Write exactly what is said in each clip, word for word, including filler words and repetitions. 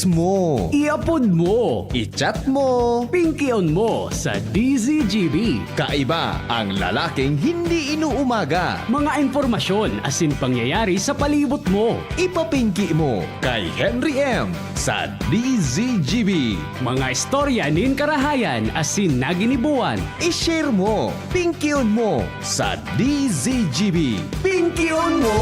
mo. I-upload mo. I-chat mo. Pingkion mo sa D Z G B. Kaiba ang lalaking hindi inuumaga. Mga impormasyon asin pangyayari sa palibot mo. Ipapingki mo kay Henry M sa D Z G B. Mga istorya nin karahayan asin naginibuan. I-share mo. Pingkion mo sa D Z G B. Pingkion mo!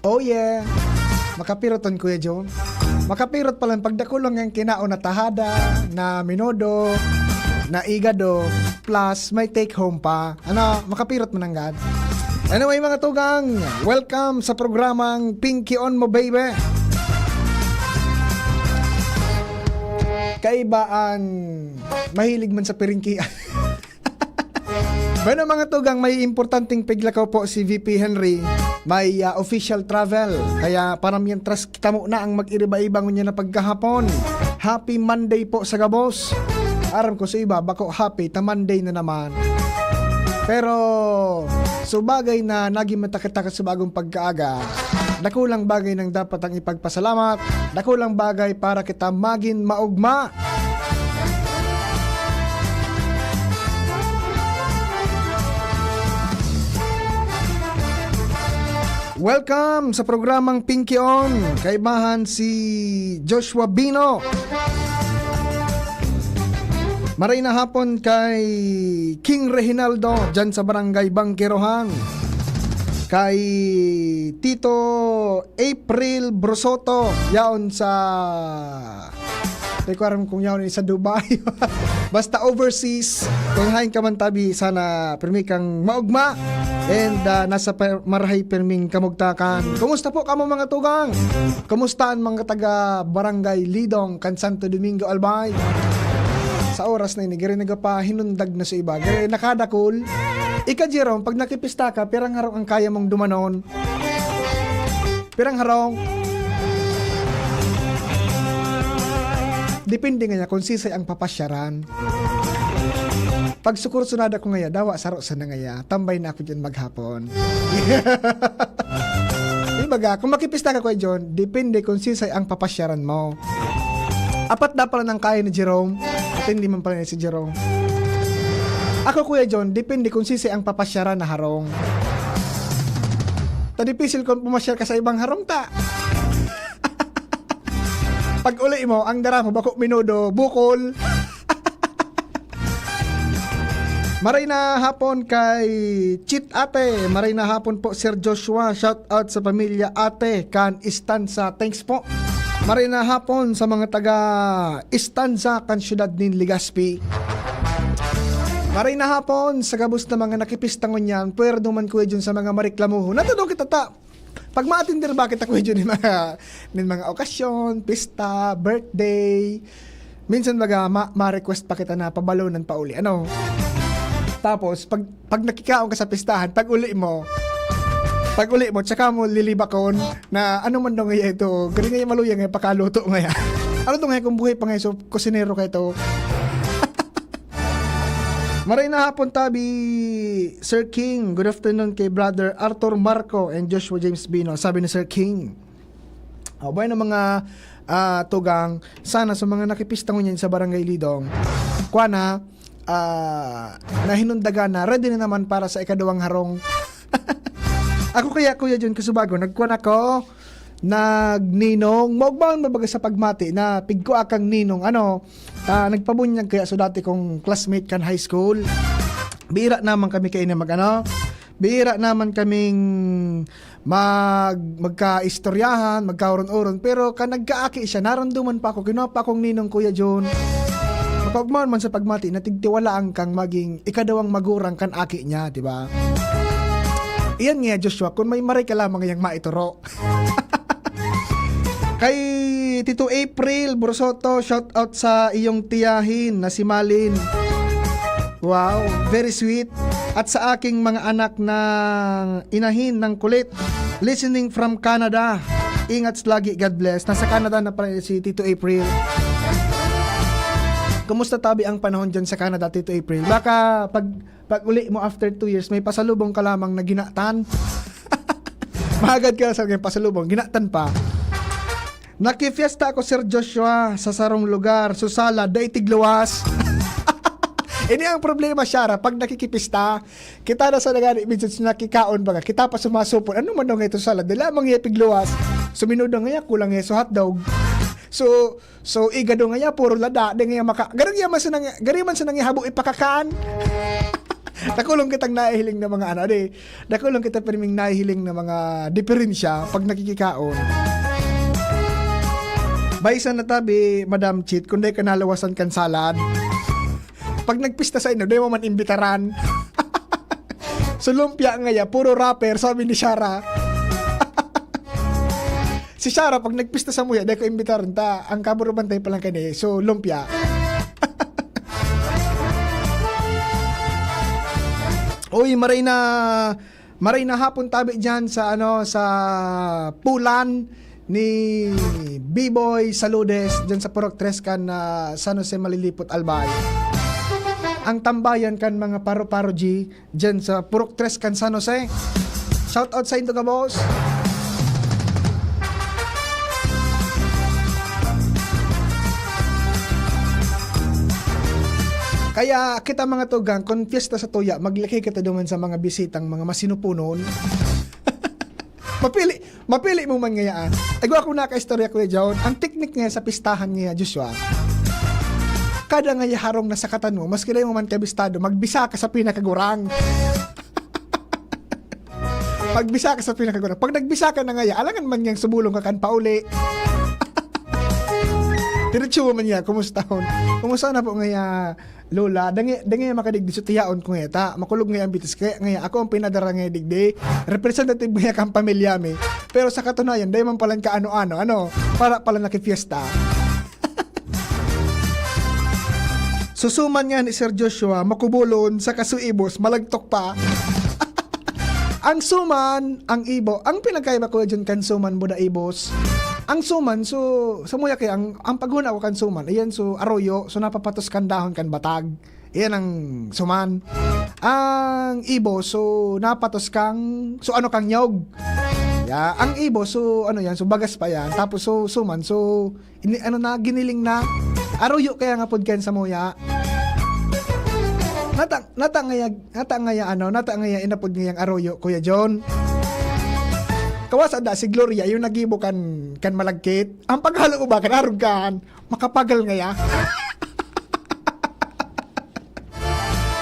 Oh yeah! Makapirot on, Kuya John. Makapirot pala pag dakul lang ang kinaon na tahada, na menudo, na igado, plus may take home pa. Ano, makapirot man nanggad. Anyway, mga tugang, welcome sa programang Pinky on Mo, Baby. Kaibaan, mahilig man sa piringkian. Bueno, mga tugang, may importanteng piglakaw po si V P Henry. May, ah, official travel. Kaya para mientras kita mo na ang mag-iriba-iba ngunyan na pagkahapon. Happy Monday po sa gabos. Aram ko sa iba, bako happy, ta Monday na naman. Pero, so bagay na naging matakit-takit sa bagong pagkaaga, dakulang bagay nang dapat ang ipagpasalamat, dakulang bagay para kita magin maugma. Welcome sa programang Pinky On, kaibahan si Joshua Bino. Maray na hapon kay King Reginaldo, dyan sa Barangay Bangkerohan. Kay Tito April Brosoto, yaon sa Di ko aram kung yaon sa Dubai. Basta overseas. Kung hain ka man tabi, sana pirmi kang maugma. And, ah, nasa per-, marahay pirming kamugtakan. Kumusta po kamo, mga tugang? Kumusta an mga taga Barangay Lidong kan Santo Domingo, Albay? Sa oras na ini, gari nagapahinundag na sa iba. Gari nakadakul. Ika, Jerome, pag nakipista ka, pirang harong ang kaya mong dumanon? Pirang harong? Depende ngaya kung sisay ang papasyaran. Pag sukursunada ko ngaya, dawa saro sana ngaya, tambay na ako dyan maghapon. Di baga, kung makipista ka, Kuya John, depende kung sisay ang papasyaran mo. Apat na pala nang kaya ni Jerome. At hindi man pala ni si Jerome. Ako, Kuya John, depende kung sisay ang papasyaran na harong. Ta dipisil kung pumasyar ka sa ibang harong ta. Pag uli mo, ang dara mo, bako menudo, bukol. Maray na hapon kay Chit Ate. Maray na hapon po, Sir Joshua. Shout out sa pamilya Ate kan Istanza. Thanks po. Maray na hapon sa mga taga Istanza kan siyudad nin Legazpi. Maray na hapon sa gabos na mga nakipista ngunyan. Pwerdo man, Kuya Jun, sa mga mareklamohon. Natudong kita ta. Pag maatender ba kita, Kuya Jun, nin mga, nin mga okasyon, pista, birthday, minsan baga, ma-, ma-request pa kita na pabalonan pa uli. Ano? Tapos, pag, pag nakikaon ka sa pistahan, pag uli mo, pag uli mo, tsaka mo lilibakon na ano man daw ngaya ito, galing ngaya maluya ngaya, pakaluto ngaya. Ano to ngaya kung buhay pa ngaya, so, kusinero kayo to? Maray na hapon, tabi, Sir King. Good afternoon kay Brother Arthur Marco and Joshua James Bino. Sabi ni Sir King, "Oh, bueno, mga, ah, tugang, sana sa mga nakipista ngunyan sa Barangay Lidong, kwana, ah, nahinundagan na, ready na naman para sa ikaduwang harong." Ako kaya, Kuya Jun, kasubago, nagkwan ako, nagninong, maugmaon mabaga sa pagmati na pigkua kang ninong, ano, ta, nagpabunyag kaya sa dati kong classmate kan high school. Bira naman kami kaini mag, ano, bira naman kaming mag-, magkaistoryahan, magkaoron-oron, pero kan nagkaaki siya, naramdaman pa ako, kinuha pa akong ninong, Kuya Jun. Mapaugmaon man sa pagmati na tigtiwalaan kang maging ikadawang magurang kan aki niya, di ba? Iyan nga, Joshua, kung may maray ka lamang yang maituro. Kay Tito April Borsoto, shout out sa iyong tiyahin na si Malin. Wow, very sweet. At sa aking mga anak na inahin ng kulit, listening from Canada. Ingat lagi, God bless. Nasa Canada na pala si Tito April. Kumusta tabi ang panahon dyan sa Canada, Tito April? Baka pag, pag uli mo after two years, may pasalubong ka lamang na ginatan. Mahagad ka sa pasalubong, ginatan pa. Nakifiesta ako, Sir Joshua, sa sarong lugar, susala, dai tigluwas. Ini ang problema, Shara, pag nakikipista, kita na sa nagani, minsan nakikaon baga, kita pa sumasupon, ano man daw nga ito salad, dala mang iya pigluwas. Suminudo nga iya, kulang iya, so hotdog. So, so, igado nga iya, puro lada, di nga iya maka, garo iya man sa nang, garo man sa nangihabo ipakakan. Dakulong kitang nahihiling na mga ano, di, dakulong kita pirming nahihiling na mga diferensya pag nakikikaon. Baysa na tabi, Madam Chit, kung dai ka nalawasan kan salad. Pag nagpista sa inyo, dai mo man imbitaran. So, lumpia ngaya, puro wrapper, sabi ni Shara. Si Shara, pag nagpista sa muya, dai ko imbitaran ta. Ang kaburubantay pa lang kani, so, lumpia. Uy, maray na, maray na hapon tabi dyan sa, ano, sa Pulan ni B-Boy Saludes, dyan sa Purok Tres kan, ah, San Jose, Malilipot, Albay. Ang tambayan kan mga paro-paro G, dyan sa Purok Tres kan San Jose. Shout out sa indo ka, boss. Kaya kita mga tugang, kung fiesta sa tuya, maglakay kita duman sa mga bisitang mga masinupunon. Mapili, mapili mo man ngayaan. Ay, gwa akong nakaistorya, Kuya John. Ang teknik ngaya sa pistahan ngaya, Joshua. Kada ngaya harong na sakatan mo, maski dai mo man kabistado, magbisa ka sa pinakagurang. Magbisa ka sa pinakagurang. Pag nagbisa ka na ngaya, alangan man niyang sumulong ka kan pauli. Diretso mo man niya, kumusta hon? Kumusta na po ngaya, Lola? Dangi, dangi makadigdi, so tiyaon ko ngaya ta. Makulog ngaya ang bitis, kaya ngaya ako ang pinadara ngaya digdi. Representative ngaya kang pamilya mi. Pero sa katunayan, dai man palan ka ano-ano, ano? Para pala nakifiesta. Susuman nga ni Sir Joshua, makubolon, sa kasuibos, malagtok pa. Ang suman, ang ibo, ang pinagkaiba ko dyan kan suman, buda ibos. Ang suman, so, sa muya kaya, ang, ang paghuna ko kan suman, ayan, so, aroyo, so, napapatos kan dahon kan batag. Iyan ang suman. Ang ibo, so, napatos kang, so, ano kang nyog. Ya, ang ibo, so, ano yan, so, bagas pa yan. Tapos, so, suman, so, ini, ano na, giniling na. Aruyo kaya nga pod kan samuya. Nata, nata ngaya, nata ngaya, ano, nata ngaya inapod ngayang aruyo, Kuya John. Kawasa da si Gloria, yung nagibo kan, kan malagkit. Ang paghalo mo ba, kan arog kan? Makapagal ngaya.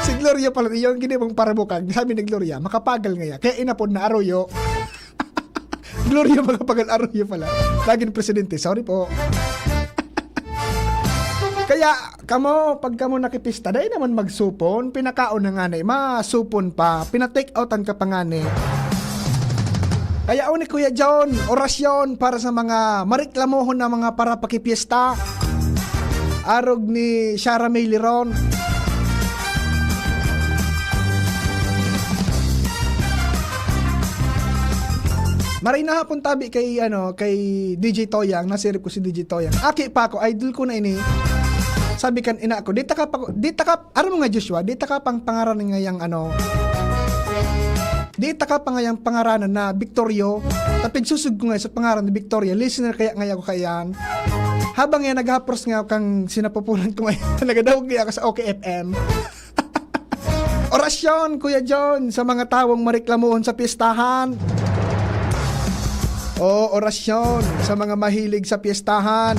Si Gloria pala, yung ginibong parabukag, sabi ni Gloria, makapagal ngaya. Kaya inapod na aruyo. Gloria Macapagal Arroyo pala. Laging presidente. Sorry po. Kaya, kamo, pag kamo nakipista, dai naman magsupon. Pinakaon na ngani. Masupon pa. Pina-take outan ka pa ngani. Kaya, o ni Kuya John, orasyon para sa mga mareklamohon na mga para pakipiyesta. Arog ni Shara May Liron. Maray na hapon tabi kay, ano, kay D J Toyang, nasirip ko si D J Toyang. Aki pa ako, idol ko na ini. Sabi kan ina ko, "Di ta ka pa, di ta ka, aram mo nga, Joshua, di ta ka pang pangaranan ngayang, ano, di ta ka pa ngayang pangaranan na Victorio." Tapig susog ko nga sa pangaran ni Victoria, listener kaya ngaya ko kaiyan. Habang yan, naghapros nga kang sinapupunan ko ngayon, nagadawog niya ako sa OK F M. Orasyon, Kuya John, sa mga tawong mareklamohon sa pistahan. O, orasyon sa mga mahilig sa pistahan.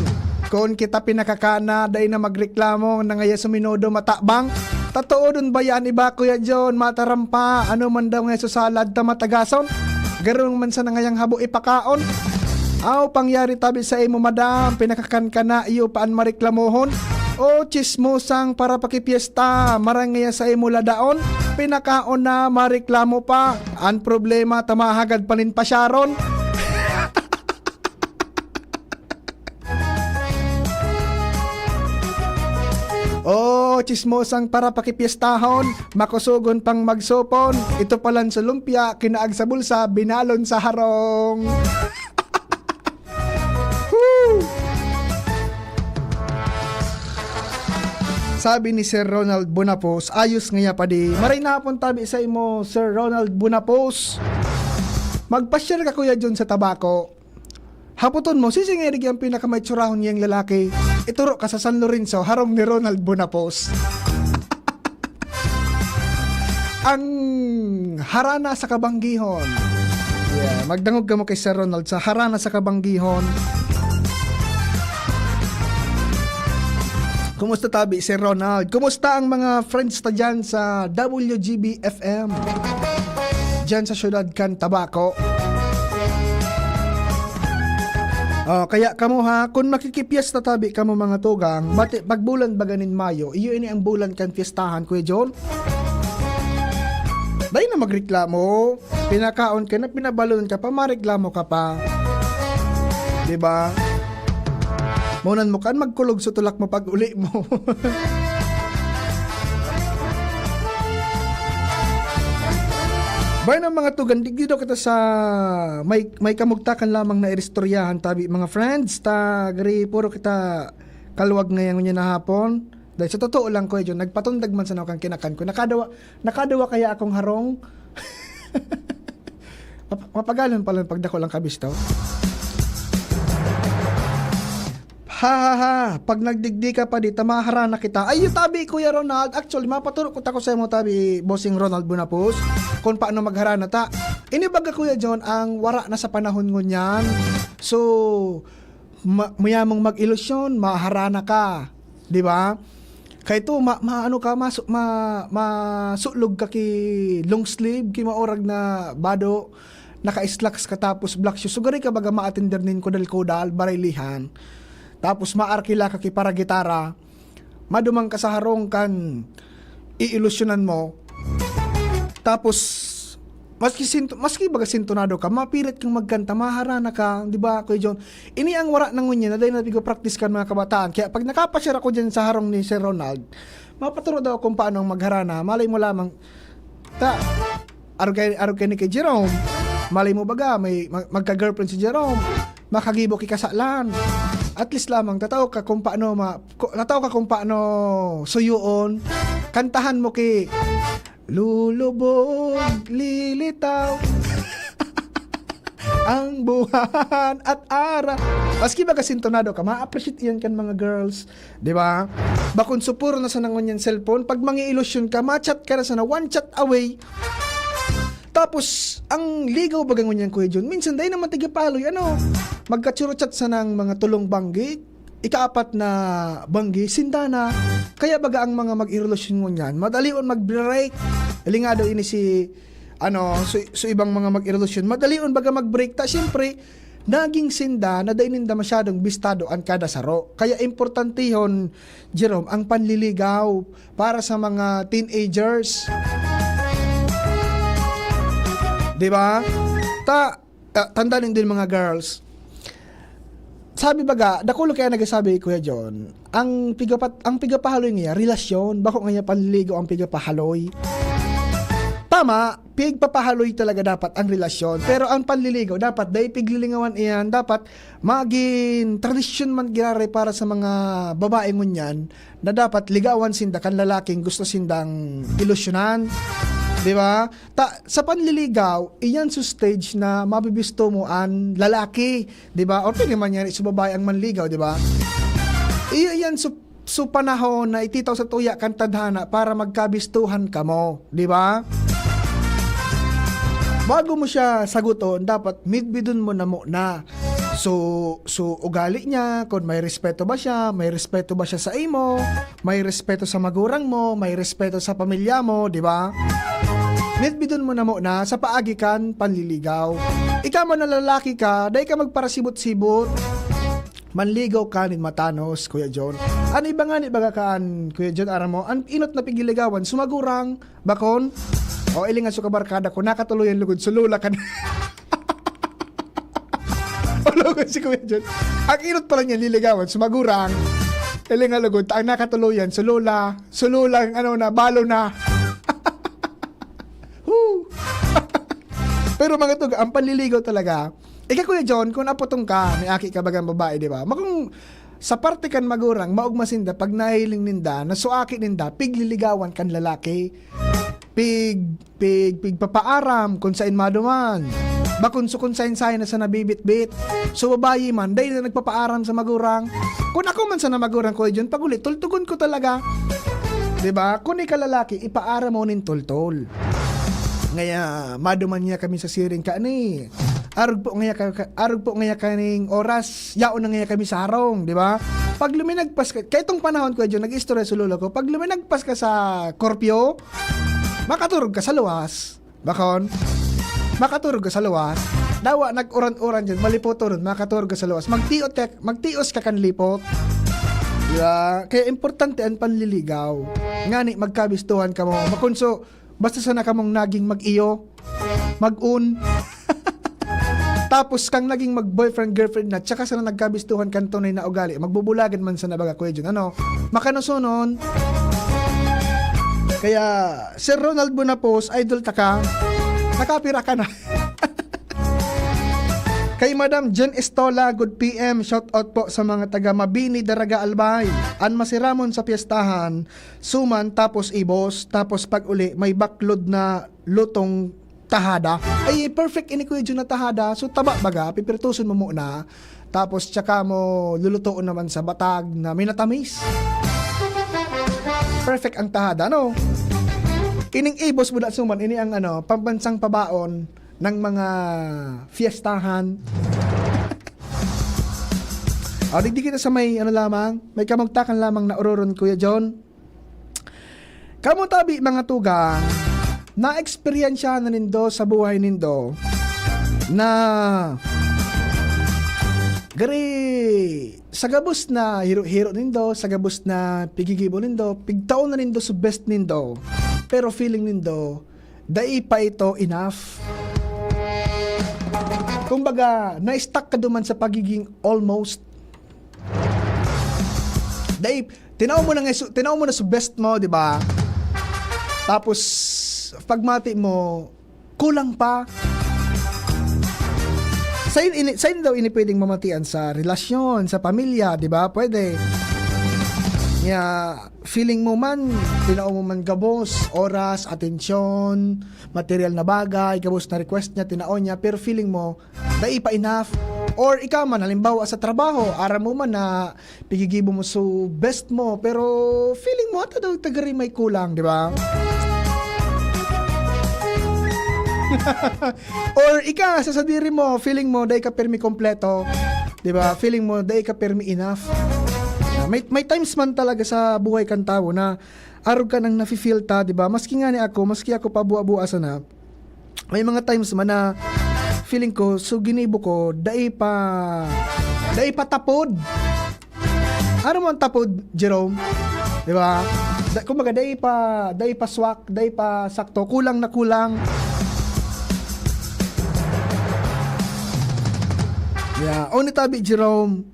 Kun kita pinakakana, dai na magreklamo, na ngaya suminodo matabang. Tatoodon ba yan iba, Kuya John? Mataram pa, ano man daw nga susalad ta matagason? Garong man sa nangayang habo ipakaon. Aw, pangyari tabi sa imo, madam, pinakakan ka na, iyo pa an mareklamohon. O, chismosang para pakipyesta, marangay sa imo ladaon, pinakaon na, mareklamo pa. An problema, tamahagad pa nin pasyaron. Oh, Chismosang para pakipyestahon, makusogon pang magsopon. Ito palan sa lumpia, kinaag sa bulsa, binalon sa harong. Woo! Sabi ni Sir Ronald Bonapos, "Ayos ngaya, padi." Maray na hapon tabi sa imo, Sir Ronald Bonapos. Magpa-share ka, Kuya John, sa Tabaco. Hapoton mo, sisingiri ang pinakamaitsurahon niyang lalaki. Ituro ka sa San Lorenzo, harong ni Ronald Bonapos. Ang harana sa kabanggihon. Yeah, magdangog kamo kay Sir Ronald sa harana sa kabanggihon. Kumusta tabi, Sir Ronald? Kumusta ang mga friends ta dyan sa W G B F M? Dyan sa syudad kan Tabaco. Oh, kaya kamo ha, kung makikipyesta tabi kamo mga tugang, bati, pagbulan baga nin Mayo, iyo ini ang bulan kan pyestahan, Kuya John. Dai na magreklamo. Pinakaon ka na, pinabalon ka pa, mareklamo ka pa. Di ba? Maunan mo kan magkulog sa tulak mo pag uli mo. Bay ng mga tugan, digdi daw kita sa may, may kamugtakan lamang na iristoryahan, tabi, mga friends. Ta, gari, puro kita kaluwag ngayon niya na hapon. Dahil sa totoo lang, Kuya John, nagpatundag man sana akong kinakan ko. Nakadawa, nakadawa kaya akong harong? Map-, mapagalon pala pag dako lang kabisto. Ha, ha, ha. Pag nagdigdi ka pa, di ta maharana kita. Ay, yung tabi, Kuya Ronald. Actually, mapaturo ko tako sa imo, tabi, Bossing Ronald Bonapos, kung paano magharana ta. Ini baga, Kuya John, ang wara na sa panahon ngunyan. So, ma-, mayamong mag-ilusyon, maharana ka. Di ba? Kay to, ma-, ma-, ano ka, masu-, ma-, masulog ka ki long sleeve, ki maurag na bado, naka-slacks ka tapos black shoes. So, gari ka baga maatender nin kudal-kudal, barilihan. Tapos, maarkila ka ki para gitara. Madumang ka sa harong kan iilusyonan mo. Tapos, maski sinto-, maski baga sintonado ka, mapilit kang magkanta, maharana ka, di ba, Kuya John? Ini ang wara na ngunyan na dahil napigo-practice kan mga kabataan. Kaya pag nakapashare ako dyan sa harong ni Sir Ronald, mapaturo daw kung paano ang magharana. Malay mo lamang, ta, arog kay, arog kay ni kay Jerome. Malay mo baga, may mag-, magka-girlfriend si Jerome. Makagibo ki kasalan. At least lamang, tataw ka kung paano ma-, ko-, tataw ka kung paano suyuon. Kantahan mo ki, "Lulubog, lilitaw." Ang buwan at ara. Maski baga sintonado ka, ma-appreciate iyan kan mga girls, di ba? Bakon supuro na sa nangon yan cellphone, pag mangi-ilusyon ka, ma-chat ka na sana, one chat away. Tapos, ang ligaw baga ngunyan, Kuya John, minsan dahil naman tigapaloy, ano, magka-churchat sa nang mga tulong banggi, ikaapat na banggi, sinda na. Kaya baga ang mga mag-irelasyon ngunyan, madalion mag-break. Lingado ini si, ano, so, so ibang mga mag-irelasyon, madalion baga mag-break. Ta, siyempre, naging sinda na dai ninda masyadong bistado an kada saro. Kaya importantehon, Jerome, ang panliligaw para sa mga teenagers. Di ba? Ta, ah, tandaan din mga girls, sabi baga, dakulo kaya nagsasabi, Kuya John, ang pigapat-, ang pigapahaloy niya, relasyon, bako nga niya panliligaw ang pigapahaloy. Tama, pigpapahaloy talaga dapat ang relasyon. Pero ang panliligaw, dapat dai piglilingawan iyan, dapat magin tradisyon man giraray para sa mga babae ngunyan na dapat ligawan sinda kan lalaking gusto sindang ilusyonan. Di ba? Ta, sa panliligaw, iyan sa stage na mabibisto mo an lalaki. Di ba? Or pwede man yan, sa babae ang manligaw, di ba? Iyo iyan sa, sa panahon na ititaw sa tuya kan tadhana para magkabistuhan kamo, di ba? Bago mo siya saguton, dapat midbidon mo na muna. So, so ugali niya, kung may respeto ba siya, may respeto ba siya sa imo, may respeto sa magurang mo, may respeto sa pamilya mo, di ba? Midbidon mo na muna sa paagi kan panliligaw. Ikaw man na lalaki ka, dai ka magparasibot-sibot. Manligaw ka nin matanos, Kuya John. Ano iba nga ni baga kaan, Kuya John, aram mo? Ang inot na pigiligawan, sumagurang, bakon? O, ilingan sa kabarkada ko, nakatuloy ang lugod, sulula ka na. Ologon si Kuya John. Ang inot pala niya, liligawan, sumagurang. Hiling nga lugod, ang nakatuluyan, si Lola. Si Lola, ang ano na, balo na. Woo! Pero mga tugang, ang panliligaw talaga, ika, Kuya John, kung naputong ka, may aki ka bagang babae, di ba? Makung sa parte kan magurang, maogma sinda pag nahiling ninda na su aki ninda, pigliligawan kan lalaki. Pig, pig, pigpapaaram kung sain maduman. Bakon su kung sain-sain na sa nabibitbit. So, babayi man, dai na nagpapaaram sa magurang. Kung ako man sana magurang, Kuya John, pag uli, tultugon ko talaga. Di ba? Kung ika lalaki, ipaaram mo nin tultol. Ngaya, maduman niya kami sa siring ka ni. Arog po ngaya ka, ka- arog po ngaya kaning oras, yaon na ngaya kami sa harong, di ba? Pag luminagpas ka, kaya itong panahon, Kuya John, nag-istorya sa lolo ko, pag luminagpas ka sa curfew, makaturog ka sa luwas. Bakon? Makaturog ka sa luwas. Dawa, nag-uran-uran dyan, malipoton, makaturog ka sa luwas. Magtiot ka, magtios ka kan lipot. Di ba? Kaya importante ang panliligaw. Ngani, magkabistuhan ka mo. Makunso, basta sana kamong naging mag-iyo, mag-un. Tapos kang naging mag-boyfriend, girlfriend na, tsaka sana nagkabistuhan kan tunay na ugali. Magbubulagan man sana baga, Kuya Jun. Ano? Makanosonon. Kaya, Sir Ronald Bonapos, idol ta ka. Nakapira ka na. Kay Madam Jen Estola, good P M, shout out po sa mga taga Mabini, Daraga, Albay. An masiramon sa piyestahan, suman, tapos ibos, tapos pag uli, may baklod na lutong tahada. Ay, perfect ini, Kuya Jun, na tahada. So, taba baga, pipirtuson mo muna. Tapos, tsaka mo lulutoon naman sa batag na minatamis. Perfect ang tahada, no? Ining ibos mo da suman, ini ang ano, pambansang pabaon ng mga fiestahan. O, digdi kita sa may ano lamang, may kamugtakan lamang na ororon, Kuya John. Kamo tabi, mga tugang, na-eksperyensyahan na nindo sa buhay nindo na gari sa gabos na hiro-hiro nindo, sa gabos na pigigibo nindo, pigtaon na nindo sa best nindo, pero feeling nindo, dai pa ito enough. Kumbaga, na-stuck ka duman sa pagiging almost. Dai, tinao mo na nga su-, tinao mo na sa best mo, di ba? Tapos, pagmati mo, kulang pa. Sain ini, sain daw ini pwedeng mamatian? Sa relasyon, sa pamilya, di ba? Pwede. Kaya, feeling mo man, tinao mo man gabos, oras, atensyon, material na bagay, gabos na request niya, tinao niya, pero feeling mo, dai pa enough. Or ikaw man, halimbawa sa trabaho, aram mo man na pigigibo mo so best mo, pero feeling mo, ata daw tagari may kulang, di ba? Or ika, sa sadiri mo, feeling mo, dai ka permi kompleto, di ba? Feeling mo, dai ka permi enough. Ah, may, may times man talaga sa buhay kan tawo na arog ka nang nafe-feel ta, di ba? Maski nga ni ako, maski ako pabua-bua sana, may mga times man na feeling ko, so ginibo ko, dai pa, dai pa tapod. Ano man tapod, Jerome? Di ba? Da, kumbaga, dai pa, dai pa swak, dai pa sakto, kulang na kulang. Yeah, only tabi, Jerome.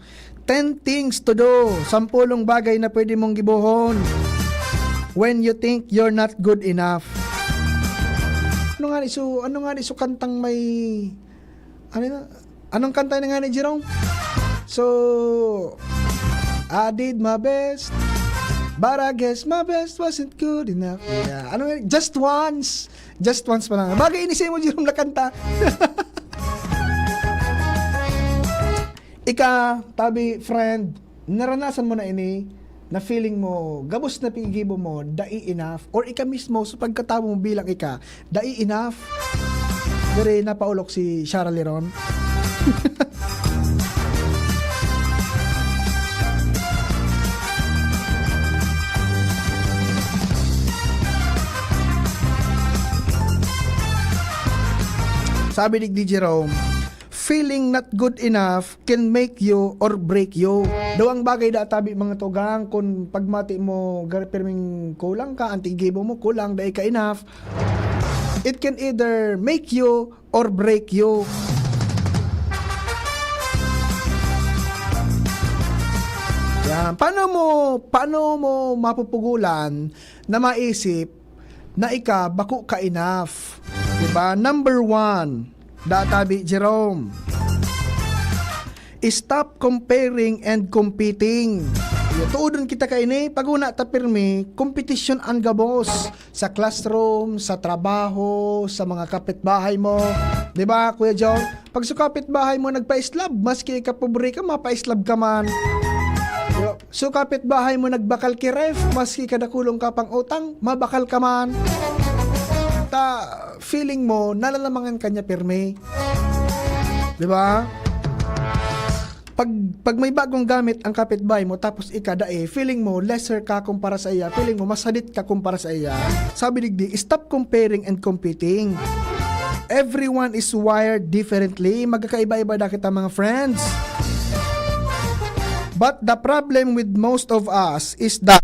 Ten things to do. Sampolong bagay na pwede mong gibohon when you think you're not good enough. Ano nga ni so, ano nga ni so kantang may, ano na? Anong kanta na nga ni Jerome? So, I did my best, but I guess my best wasn't good enough. Yeah. Ano nga? Just once. Just once pa lang. Bagay ini sa mo, Jerome, na kanta. Ika, tabi, friend, naranasan mo na ini, na feeling mo, gabos na pigibo mo, dai enough, or ika mismo, sa pagkatawo mo bilang ika, dai enough? Diri, napaulok si Shara Leron. Sabi ni Jerome, feeling not good enough can make you or break you. Daw ang bagay da tabi, mga tugang, kung pagmati mo, gar-, pirming kulang ka, ang tigibo mo, kulang, dai ka enough. It can either make you or break you. Ah, paano mo, paano mo mapupugulan na maisip na ika bako ka enough? Diba? Number one, databi, Jerome. Stop comparing and competing. Tuodon kita kaini, pag una ta pirmi, kompetisyon an gabos. Sa classroom, sa trabaho, sa mga kapitbahay mo. Di ba, Kuya John? Pag sa kapitbahay mo nagpa-slab, maski ikapobre ka, mapa-slab ka man. Yo, so kapitbahay mo nagbakal ki ref, maski kadakulong ka pang utang, mabakal ka man. Ta, feeling mo, nalalamangan ka niya pirmi. Di ba? Pag, pag may bagong gamit ang kapitbahay mo, tapos ika dai, feeling mo lesser ka kumpara sa iya, feeling mo mas hadit ka kumpara sa iya. Sabi digdi, "Stop comparing and competing." Everyone is wired differently. Magkakaiba-iba na kita, mga friends. But the problem with most of us is that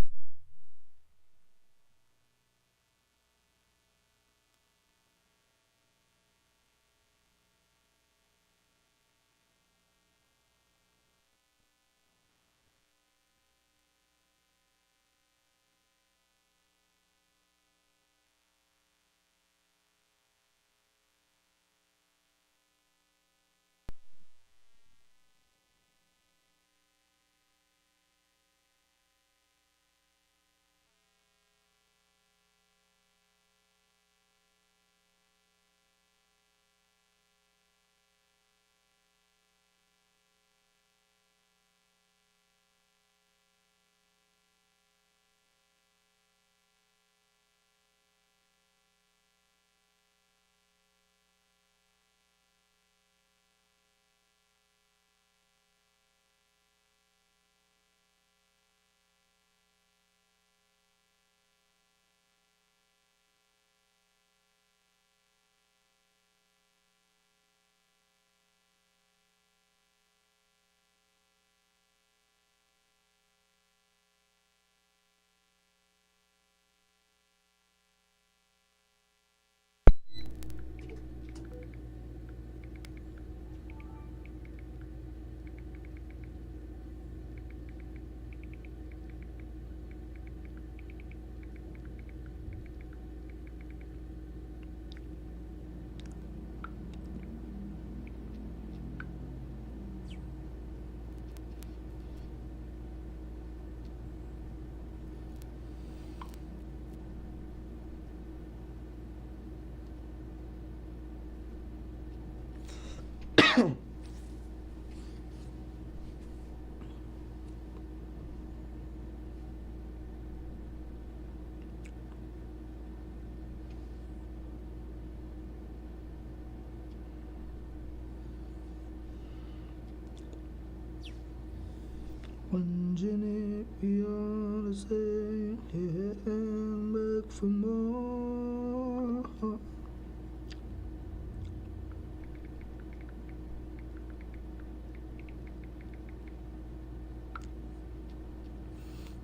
One genie beyond the sea, he held back for more.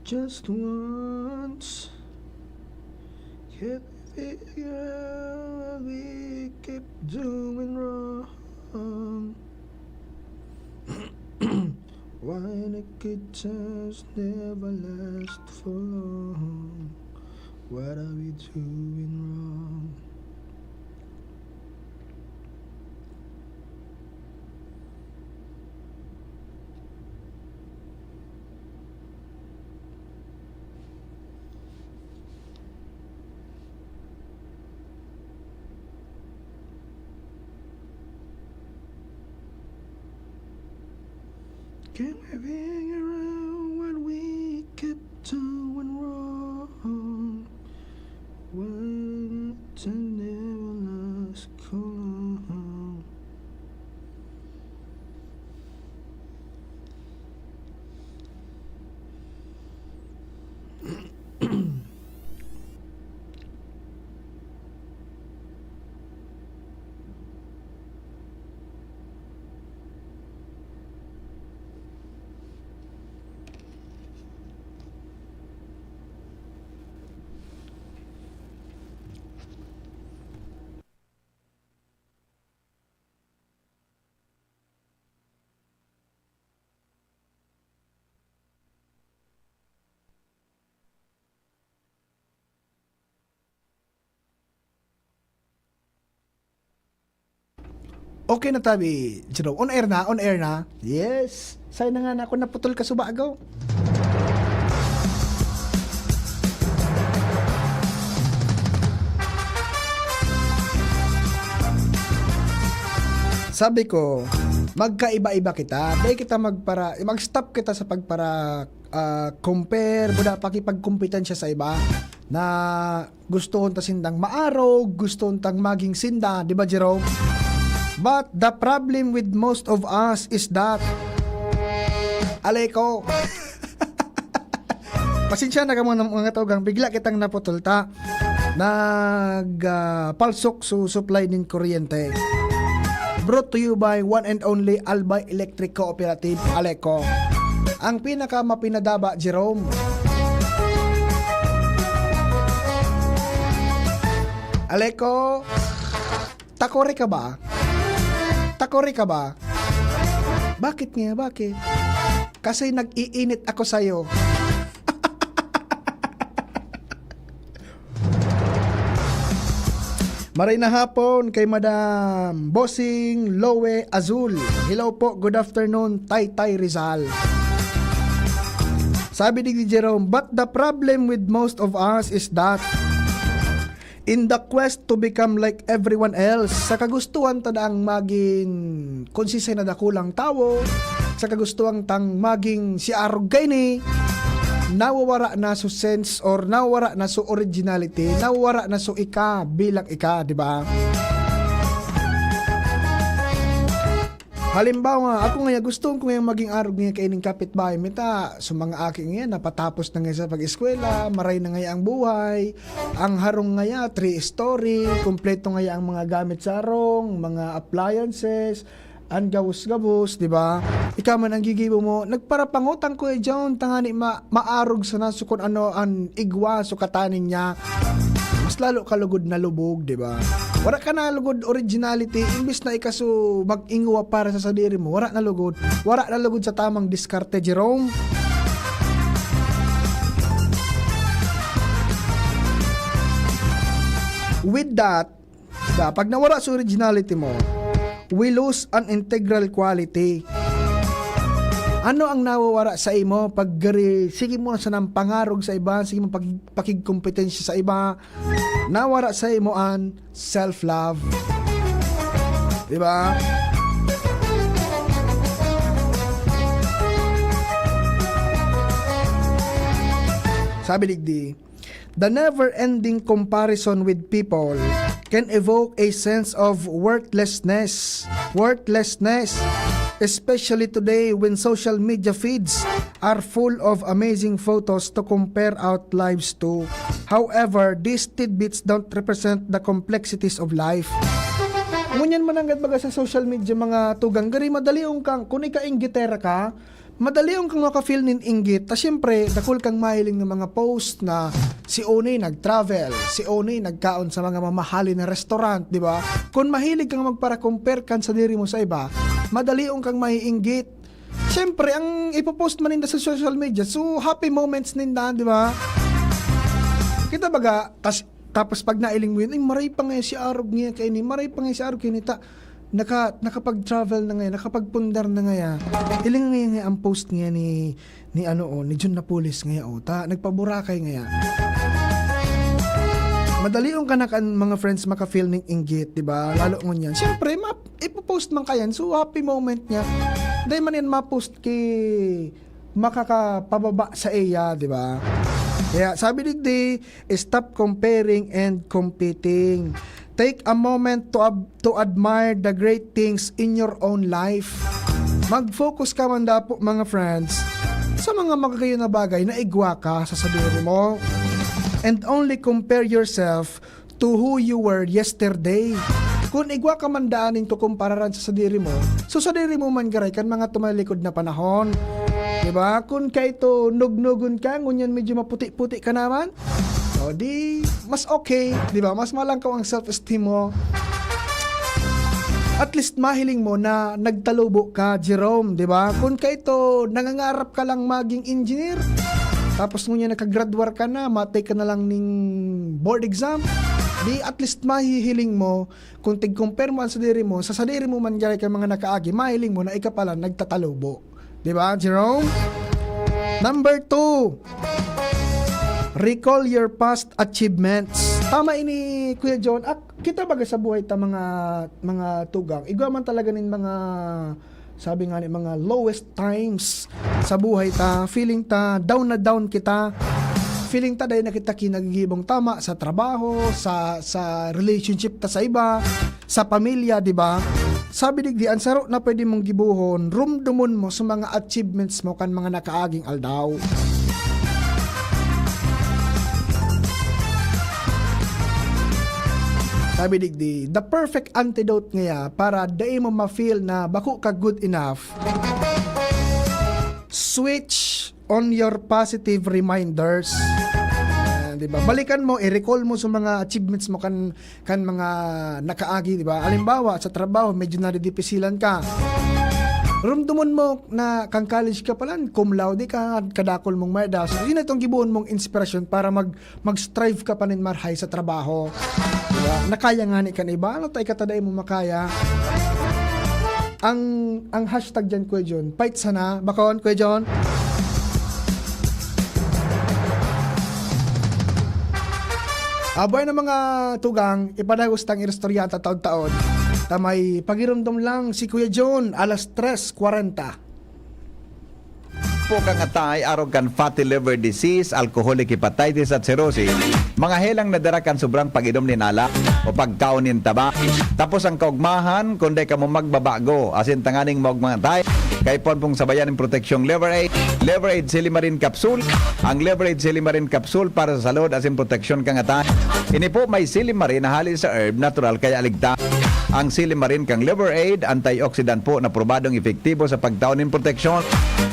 Just once, can we figure out what we keep doing wrong? Why the good times never last for long? What are we doing wrong? Can we figure out what we kept doing wrong? When it never lasts so long. Okay na tabi, Jerome. On air na, on air na. Yes. Sayang na nga na ako naputol ka suba agaw. Sabi ko, magkaiba-iba kita. Dahil kita magpara-, mag-stop kita sa pagpara-, ah, compare, buda pakipagkompetensya sa iba na gustohon ta sindang maarog, gustohon tang maging sinda, di ba, Jerome? But the problem with most of us is that, alay ko, pasensya na kamo ng mga tugang, bigla kitang naputol ta. Nag, ah, palsok su supply nin kuryente. Brought to you by one and only Albay Electric Cooperative, Aleco. Ang pinakamapinadaba, Jerome. Aleco, takore ka ba? Takore ka ba? Bakit nga? Bakit? Kasi nag-iinit ako sa'yo. Maray na hapon kay Madam Bossing Loe Azul. Hello po, good afternoon, Taytay Rizal. Sabi ni Jerome, but the problem with most of us is that in the quest to become like everyone else, sa kagustuhan ta daang magin konsensya na dakulang tawo, sa kagustuhan tang maging si arog kaini, nawawara na so sense or nawawara na so originality, nawawara na so ika bilang ika, di ba? Halimbawa, ako ngaya, gusto ko ngayang maging arog ngaya kaining kapitbahay mi ta. So, mga aki ngaya, napatapos na ngaya sa pag-eskwela, maray na ngaya ang buhay. Ang harong ngaya, three-story, kompleto ngaya ang mga gamit sa harong, mga appliances, an gabos-gabos, di ba? Ikaw man ang gigibo mo, nagparapangutang, Kuya John, tangani ma-, maarog sana so kun ano an igwa, so kataning niya. Mas lalo ka lugod na lubog, di ba? Wala ka na lugod originality, imbis na ikaso mag-ingwa para sa sadiri mo, wala na lugod. Wala na lugod sa tamang diskarte, Jerome. With that, da, pag nawara sa originality mo, we lose an integral quality. Ano ang nawawara sa imo pag gari, sige mo na sanang pangarog sa iba, sige mo pag-, pakigkompetensya sa iba, nawara sa imo an self-love. Di ba? Sabi digdi, the never-ending comparison with people can evoke a sense of worthlessness. Worthlessness, especially today when social media feeds are full of amazing photos to compare our lives to. However, these tidbits don't represent the complexities of life. Ngunyan mananggad baga sa social media, mga tugang, gari madalion kang, kung ika-inggitera ka, madalion kang maka-feel nin inggit. Ta siyempre, dakul kang mahiling ng mga post na si Oni nag-travel, si Oni nagkaon sa mga mamahalin na restaurant, di ba? Kung mahilig kang magpara-compare kan sadiri mo sa iba, madalion kang maiinggit. Siyempre, ang ipopost man ninda sa social media, so happy moments ninda, di ba? Kita baga, tas, tapos pag nailing mo yun, "Ay, maray pa nga si Arog niya kaini, maray pa nga si Arog kaini, ta, naka, nakapag-travel na ngayon, nakapagpundar na ngaya." Iling nga nga ang post niya ni, ni ano, oh, ni Jun Napoles ngaya, oh, ta, nagpaburakay ngaya. Madalion ka na kan mga friends maka-feel ning inggit, di ba? Lalo ngunyan. Siyempre, ma-, ipopost man kayan. So, happy moment niya. Dahil man yan ma-post ki makakapababa sa iya, di ba? Kaya sabi digdi, stop comparing and competing. Take a moment to ab-, to admire the great things in your own life. Mag-focus ka man dapo, mga friends, sa mga magagayon na bagay na igwa ka sa sadiri mo. And only compare yourself to who you were yesterday. Kun igwa ka man daan nin kukumpararan sa sadiri mo, so sadiri mo man garay kan mga tumalikod na panahon. Diba? Kun kaito nugnugon ka, ngunyan medyo maputi-puti ka naman, o di, mas okay, diba? Mas malangkaw ang self-esteem mo. At least mahiling mo na nagtalubo ka, Jerome, diba? Kun kaito, nangangarap ka lang maging engineer, tapos ngunyan nakagraduar ka na, matake ka na lang ning board exam, Di at least mahihiling mo, kung tig-compare mo ang sadiri mo, sa sadiri mo man gani kan mga nakaagi, mahiling mo na ika pala nagtatalubo. Di ba, Jerome? Number two, recall your past achievements. Tama ini, Kuya John. Ak-, kita baga sa buhay ta mga, mga tugang. Igwa man talaga nin mga, sabi nga ni, mga lowest times sa buhay ta. Feeling ta, down na down kita. Feeling ta, dahil na kita kinagigibong tama sa trabaho, sa, sa relationship ta sa iba, sa pamilya, di ba? Sabi digdi, ang saro na pwede mong gibohon, rumdomon mo sa mga achievements mo kan mga nakaaging aldaw. Sabi digdi, the perfect antidote ngaya para dai mo ma-feel na bako ka good enough. Switch on your positive reminders. Ayan, di ba? Balikan mo, i-recall mo sa mga achievements mo kan, kan mga nakaagi, di ba? Halimbawa, sa trabaho, medyo nadidipisilan ka. Rumdomon mo na kan college ka pala, cum laude ka, kadakol mong mayda. So, yun itong gibohon mong inspirasyon para mag, mag-strive ka pa nin marahay sa trabaho. Di ba? Nakaya nga ni kan iba, ano tayo katadain mo makaya? Ang, ang hashtag dyan, Kuya John, fight sana. Bakon, Kuya John? Abay na mga tugang, ipadagos tang iristorya ta taon-taon. Ta may pagirumdom lang si Kuya John, alas tres kwarenta. Po kang atay arog kan fatty liver disease, alcoholic hepatitis at cirrhosis. Mga helang na dara kan sobrang pag-inom nin alak o pagkaon nin taba. Tapos ang kaugmahan, kung dai kamo magbabago, asin tanganing maugmang atay, kaipuhan pong sabayan nin proteksyong Liver Aid. Liver Aid Silimarin Capsule. Ang Liver Aid Silimarin Capsule para sa salud asin proteksyon kan atay. Ini po may silimarin na hali sa herb, natural kaya ligtas. Ang silimarin kang Liver Aid, antioxidant po na probadong epektibo sa pagtao nin proteksyon.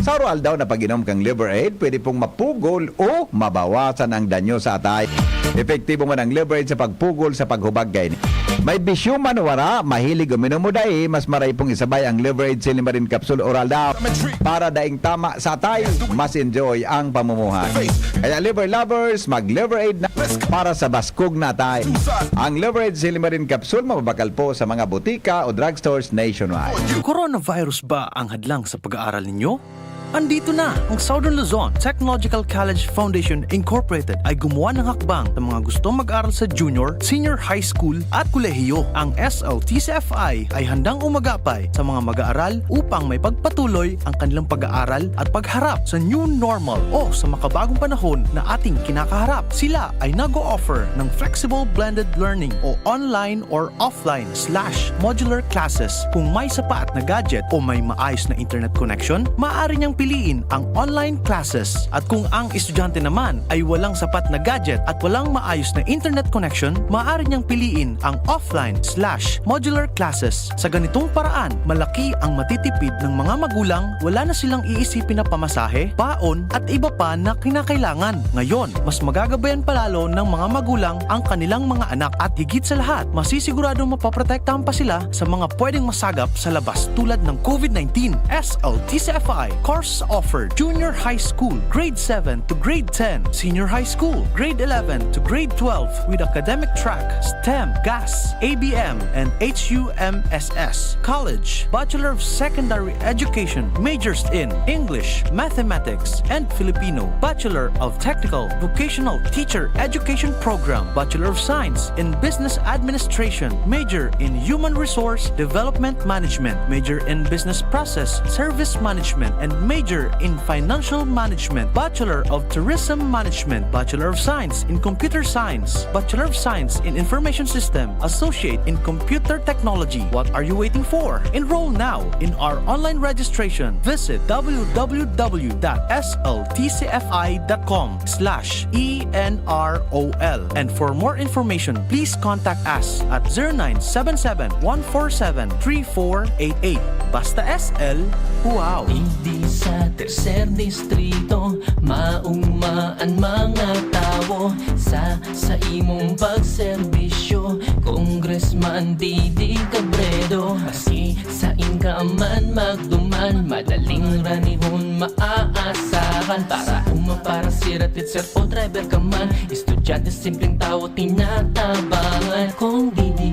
Sa araw-aldaw na pag-inom kang Liver Aid, pwede pong mapugol o mabawasan ang danyo sa atay. Epektibo man ang Liver Aid sa pagpugol sa paghubag kaini. May bisyo man o wara, mahilig uminom o dai, mas maray pong isabay ang Liver Aid Silimarin Capsule Oral Down para daing tama sa atay, mas enjoy ang pamumuhay. Kaya Liver Lovers, mag Liver Aid na para sa baskog na atay. Ang Liver Aid Silimarin Capsule mababakal po sa mga botika o drugstores nationwide. Coronavirus ba ang hadlang sa pag-aaral ninyo? Andito na ang Southern Luzon Technological College Foundation Incorporated ay gumawa ng hakbang sa mga gustong mag-aral sa junior, senior high school at kolehiyo. Ang S L T C F I ay handang umagapay sa mga mag-aaral upang may pagpatuloy ang kanilang pag-aaral at pagharap sa new normal o sa makabagong panahon na ating kinakaharap. Sila ay nag-o-offer ng flexible blended learning o online or offline slash modular classes. Kung may sapat na gadget o may maayos na internet connection, maaari niyang piliin ang online classes. At kung ang estudyante naman ay walang sapat na gadget at walang maayos na internet connection, maaari niyang piliin ang offline slash modular classes. Sa ganitong paraan, malaki ang matitipid ng mga magulang, wala na silang iisipin na pamasahe, baon, at iba pa na kinakailangan. Ngayon, mas magagabayan palalo ng mga magulang ang kanilang mga anak at higit sa lahat, masisigurado mapaprotektahan pa sila sa mga pwedeng masagap sa labas tulad ng COVID nineteen. S L T C F I, course offered, junior high school, grade seven to grade ten, senior high school, grade eleven to grade twelve with academic track, STEM, GAS, A B M, and H U M S S. College, Bachelor of Secondary Education, majors in English, Mathematics, and Filipino. Bachelor of Technical Vocational Teacher Education Program, Bachelor of Science in Business Administration, major in Human Resource Development Management, major in Business Process Service Management, and major in Financial Management, Bachelor of Tourism Management, Bachelor of Science in Computer Science, Bachelor of Science in Information System, Associate in Computer Technology. What are you waiting for? Enroll now in our online registration. Visit w w w dot s l t c f i dot com slash e n r o l. And for more information, please contact us at zero nine seven seven, one four seven, three four eight eight. Basta S L, wow! Digdi sa tercer distrito, maugma an mga tawo sa, sa imong pagserbisyo, Congressman Didi Cabredo. Maski sain ka man magduman, madaling ranihon maaasahan. Para uma, para sira, Teacher o driver ka man, estudyante, simpleng tao tinatabangan. Kong Didi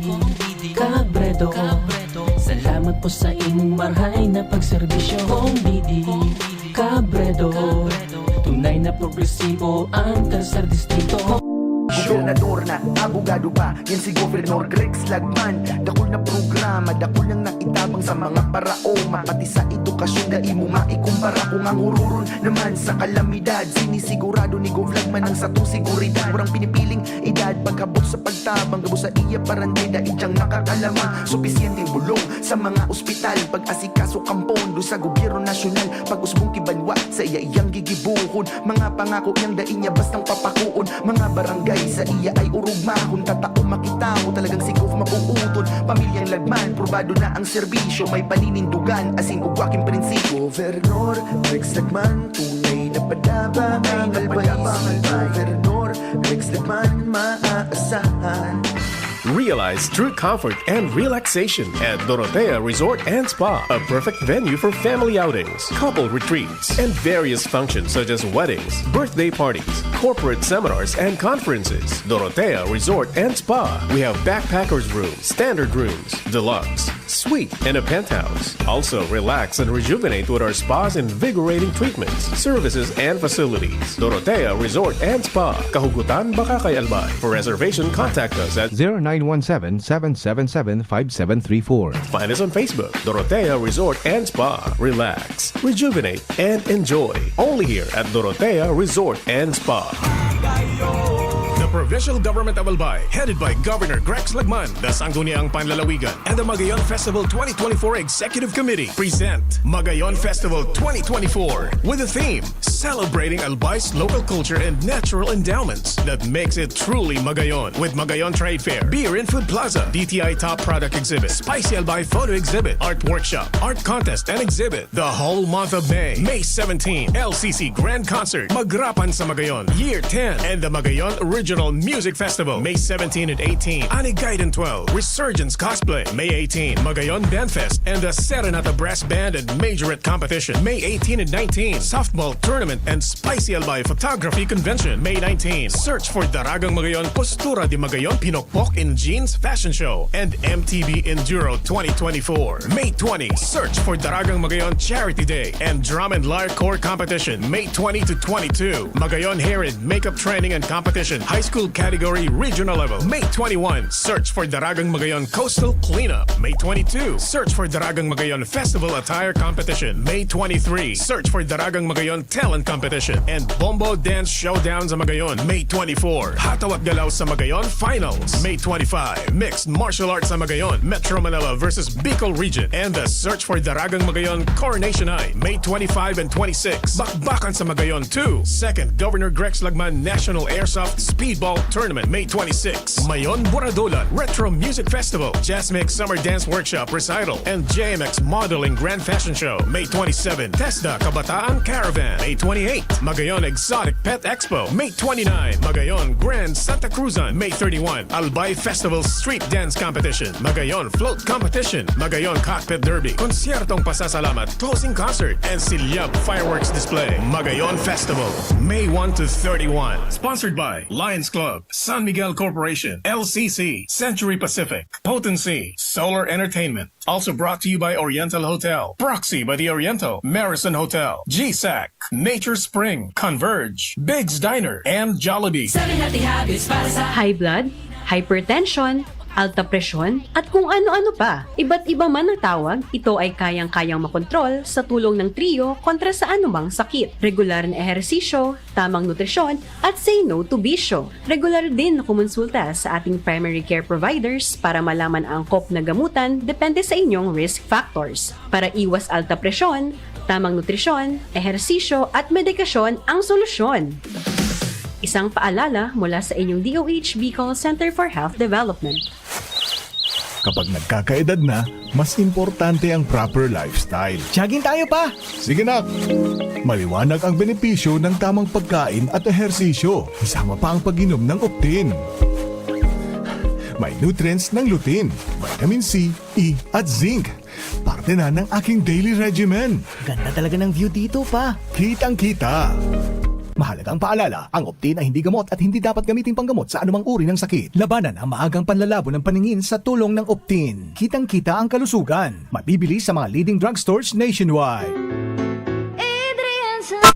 Cabredo, salamat po sa imong marhay na pagserbisyo. Kong Didi Cabredo, tunay na progresibo ang Tercer Distrito. Gobernador na, abogado pa, yan si Governor Grex Lagman. Dakul na programa, dakul nang naitabang sa mga paraoma, pati sa edukasyon, dai mo maikumpara. Kung ang hururon naman sa kalamidad, sinisigurado ni Gov Lagman ang satong seguridad. Warang pinipiling edad, pagkabot sa pagtabang, gabos sa iya paranday, dai diyang makakalamang. Supisyenteng bulong sa mga ospital, pag-asikaso kan pondo sa gobyerno nasyonal, pag-usbong ki banwa, sa iya iyang gigibuhon. Mga pangako niyang dai niya bastang papakuon. Mga barangay sa iya ay urugmahon, tatao makitawo, talagang si Gov mapuuton. Pamilyang Lagman, probado na ang serbisyo, may paninindugan, asin ugwa king prinsipyo. Gobernador Rex Lagman, tunay na padaba ang Albay. Si Gobernador Rex Lagman, maaasahan. Realize true comfort and relaxation at Dorotea Resort and Spa, a perfect venue for family outings, couple retreats, and various functions such as weddings, birthday parties, corporate seminars, and conferences. Dorotea Resort and Spa. We have backpackers room, standard rooms, deluxe, suite, and a penthouse. Also, relax and rejuvenate with our spa's invigorating treatments, services, and facilities. Dorotea Resort and Spa. Kahugutan baka kay Albay. For reservation, contact us at zero nine one seven, seven seven seven, five seven three four. Find us on Facebook, Dorotea Resort and Spa. Relax, rejuvenate, and enjoy. Only here at Dorotea Resort and Spa. The Provincial Government of Albay, headed by Governor Grex Lagman, the Sangguniang Panlalawigan, and the Magayon Festival twenty twenty-four Executive Committee present Magayon Festival twenty twenty-four with the theme Celebrating Albay's local culture and natural endowments that makes it truly Magayon, with Magayon Trade Fair, Beer and Food Plaza, D T I Top Product Exhibit, Spicy Albay Photo Exhibit, Art Workshop, Art Contest and Exhibit. The whole month of May, May seventeen, L C C Grand Concert, Magrapan sa Magayon, Year ten, and the Magayon Regional Music Festival, May seventeen and eighteen, Anigaydan twelve, Resurgence Cosplay, May eighteen, Magayon Band Fest, and the Serenata Brass Band and Majorette Competition, May eighteen and nineteen, Softball Tournament and Spicy Albay Photography Convention, May nineteen, Search for Daragang Magayon, Postura de Magayon, Pinokpok in Jeans Fashion Show, and M T V Enduro twenty twenty-four, May twenty, Search for Daragang Magayon Charity Day, and Drum and Lyre Corps Competition, May twenty to twenty-two, Magayon Hair and Makeup Training and Competition, High School Category Regional Level, May twenty-one, Search for Daragang Magayon Coastal Cleanup, May twenty-two, Search for Daragang Magayon Festival Attire Competition, May twenty-three, Search for Daragang Magayon Talent Competition, and Bombo Dance Showdown sa Magayon, May twenty-four, Hataw at Galaw sa Magayon Finals, May twenty-five, Mixed Martial Arts sa Magayon, Metro Manila versus Bicol Region, and the Search for Daragang Magayon Coronation High, May twenty-five and twenty-six, Bakbakan sa Magayon two, Second Governor Grex Lagman National Airsoft Speedball Tournament, May twenty-six, Mayon Buradolan Retro Music Festival, Jazz Mix Summer Dance Workshop Recital, and J M X Modeling Grand Fashion Show, May twenty-seven, TESDA Kabataan Caravan, May twenty-eight, Magayon Exotic Pet Expo, May twenty-nine, Magayon Grand Santa Cruzan, May thirty-one, Albay Festival Street Dance Competition, Magayon Float Competition, Magayon Cockpit Derby, Konsyertong Pasasalamat, Closing Concert, and Silyab Fireworks Display. Magayon Festival, May one to thirty-one. Sponsored by Lions Club, San Miguel Corporation, L C C, Century Pacific, Potency, Solar Entertainment. Also brought to you by Oriental Hotel, Proxy by the Oriental, Marison Hotel, G SAC, Nature Spring, Converge, Biggs Diner, and Jollibee. Seven Healthy Habits para sa High blood, hypertension, alta presyon, at kung ano-ano pa. Iba't iba man ang tawag, ito ay kayang-kayang makontrol sa tulong ng Trio kontra sa anumang sakit. Regular na ehersisyo, tamang nutrisyon, at say no to bisyo. Regular din na kumonsulta sa ating primary care providers para malaman ang angkop na gamutan depende sa inyong risk factors. Para iwas alta presyon, tamang nutrisyon, ehersisyo at medikasyon ang solusyon. Isang paalala mula sa inyong D O H Bicol Center for Health Development. Kapag nagkakaedad na, mas importante ang proper lifestyle. Jogging tayo pa! Sige nak! Maliwanag ang benepisyo ng tamang pagkain at ehersisyo, kasama pa ang pag-inom ng Optin. May nutrients ng lutein, vitamin C, E at zinc. Parte na ng aking daily regimen. Ganda talaga ng view dito pa. Kitang-kita. Mahalagang paalala, ang Optin ay hindi gamot at hindi dapat gamitin panggamot sa anumang uri ng sakit. Labanan ang maagang panlalabo ng paningin sa tulong ng Optin. Kitang-kita ang kalusugan. Mabibili sa mga leading drugstores nationwide. Adrian Sa-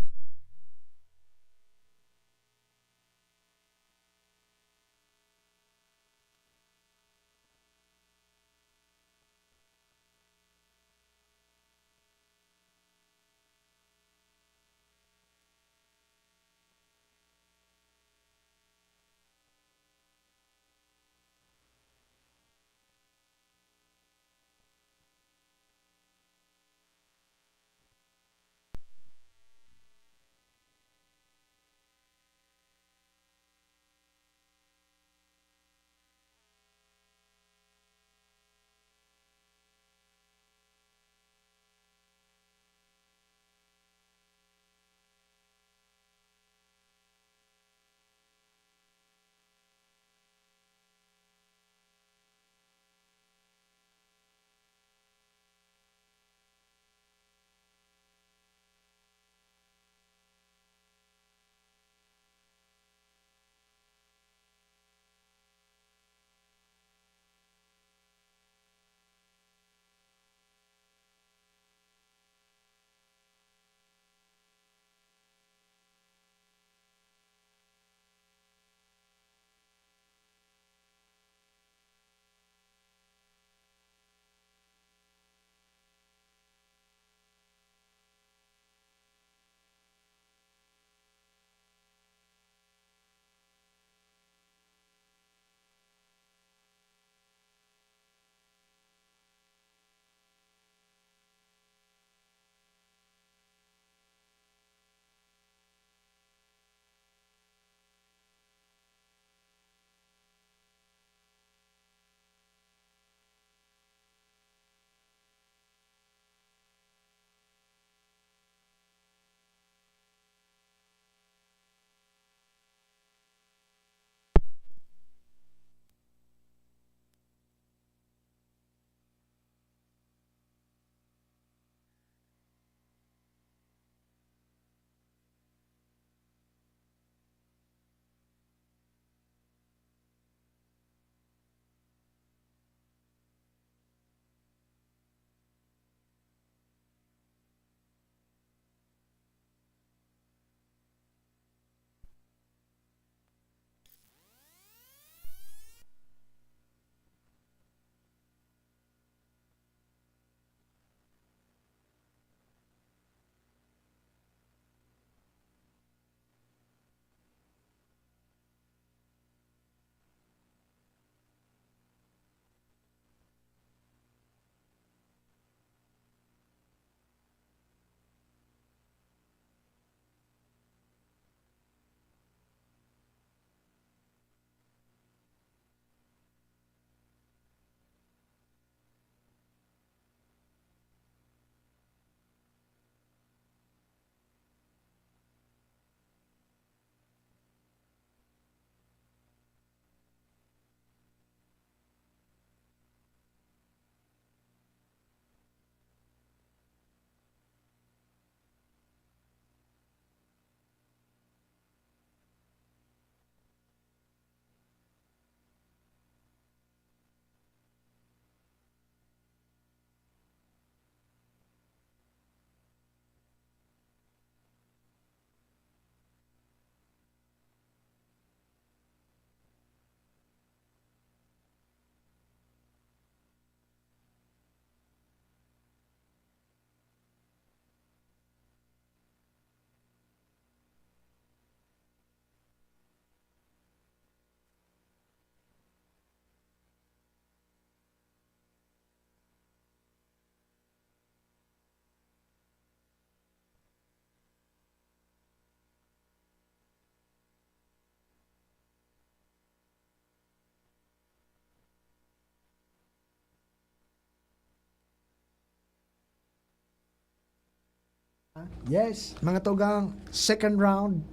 Yes, mga tugang, second round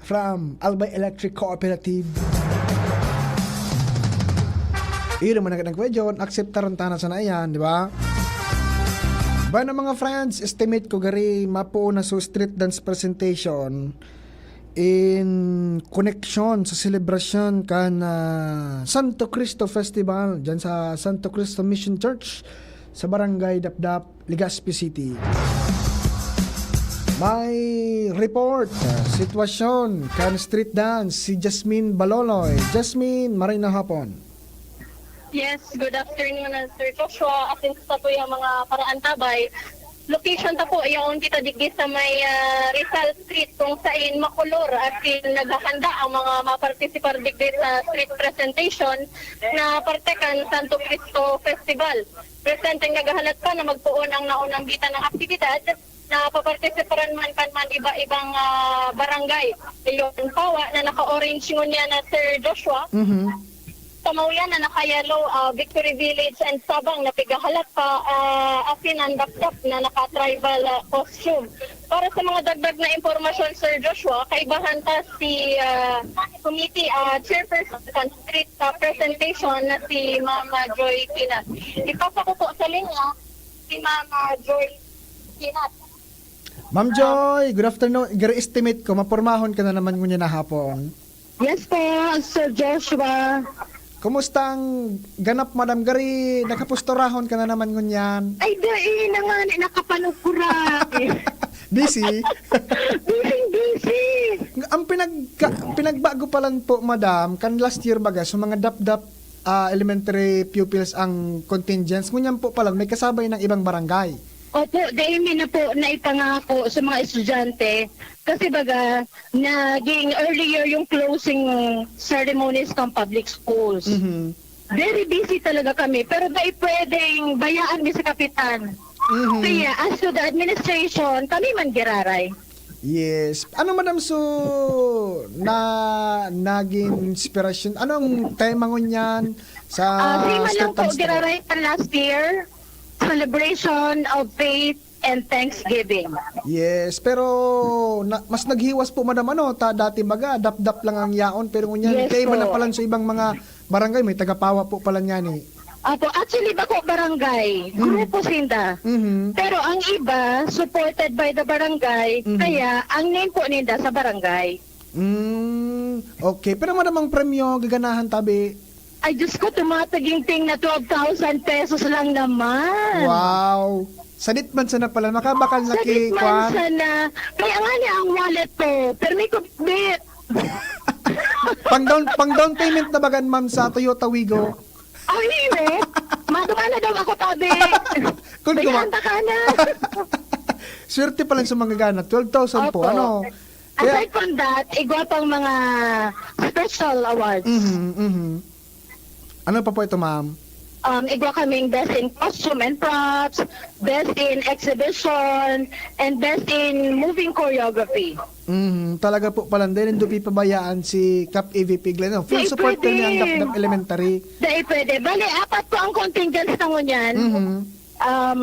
from Albay Electric Cooperative. Iyo naman ang Kuya John, akseptaran ta na sana iyan, di ba? Bueno, mga friends, estimate ko gari mapoon na so street dance presentation in koneksyon sa selebrasyon kan, ah, Santo Cristo Festival dyan sa Santo Cristo Mission Church sa Barangay Dapdap, Legazpi City. May report, ah, sitwasyon kan street dance si Jasmine Baloloy. Jasmine, maray na hapon. Yes, good afternoon, uh, Sir Joshua. Asin sa tuya mga paraantabay, location ta po, yaon kita digdi sa may ah, Rizal Street kung sain makulor asin naghahanda ang mga mapartisipar digdi sa street presentation na parte kan Santo Cristo Festival. Presenteng naghahalat pa na magpoon ang naunang bitan ng aktibidad na papartisiparan man kan man iba-ibang ah, barangay. Iyon, pawa na naka-orange ngunyan na Sir Joshua. Mhm. Sa Mauyan na naka-yellow, ah, Victory Village and Sabang na pigahalat pa, ah, asin ang dakdak na naka-tribal ah, costume. Para sa mga dagdag na impormasyon, Sir Joshua, kaibahan ta si ah, committee ah, chairperson sa street ah, presentation na si Mama Joy Pinas. Ipasa ko po sa linya si Mama Joy Pinas. Ma'am Joy, good afternoon. Gari estimate ko, mapormahon ka na naman ngunyan na hapon. Yes po, Sir Joshua. Kumusta ang ganap, madam? Gari, nakapusturahon ka na naman ngunyan. Ay, dai na nga, nakapanugkura. Busy? Busy, busy. Ang pinagka, pinagbago pa lang po, madam, kan last year baga, sa mga dapdap ah, elementary pupils ang contingents, ngunyan po pala may kasabay ng ibang barangay. Opo, dahil mi na po naipangako sa mga estudyante. Kasi baga, naging earlier yung closing ceremonies ng public schools. Mhm. Very busy talaga kami, pero dai pwedeng bayaan mi sa kapitan. Mhm. Kaya as to the administration, kami man giraray. Yes. Ano, madam, so na naging inspirasyon? Ano ang tema ngunyan sa Ah, same man lang street po, dance na? giraray pa last year, celebration of faith and thanksgiving. Yes, pero na, mas naghiwas po, madam, ano, ta, dati baga, dapdap lang ang yaon, pero ngunyan, Yes kayo man po. Na pala sa ibang mga barangay, may tagapawa po pala niyan eh. Apo, actually, bako barangay, Mm. grupo sinda. Mhm. Pero ang iba, supported by the barangay, Mhm. kaya ang name po ninda sa barangay. Mm, okay. Pero madam, ang premyo, gaganahan tabi. Ay, Diyos ko, tumataginting na twelve thousand pesos lang naman. Wow. Sadit man sana pala, makabakal na Sadit ki man kwan. Sana. Kaya nga niya ang wallet ko. Pero may kubit. Pang down, pang down payment na bagan, ma'am, sa Toyota Wigo. Ay, iyo. Maduma na daw ako, tabi. Kun kuma- Bihanta ka na. Swerte pa lang sa mga gana, twelve thousand po, Opo. Ano? Kaya, Aside from that, igwa pang mga special awards. Mhm, mhm. Ano pa po ito, ma'am? Um, igwa kaming best in costume and props, best in exhibition, and best in moving choreography. Mhm, talaga po pala, hindi rin doon pipabayaan si Cap A V P Glenn. No? Full Di support pwede. Kami ang Dapdap Elementary. Dahil pwede. Bali, apat po ang contingents na ngunyan. Mhm. Um,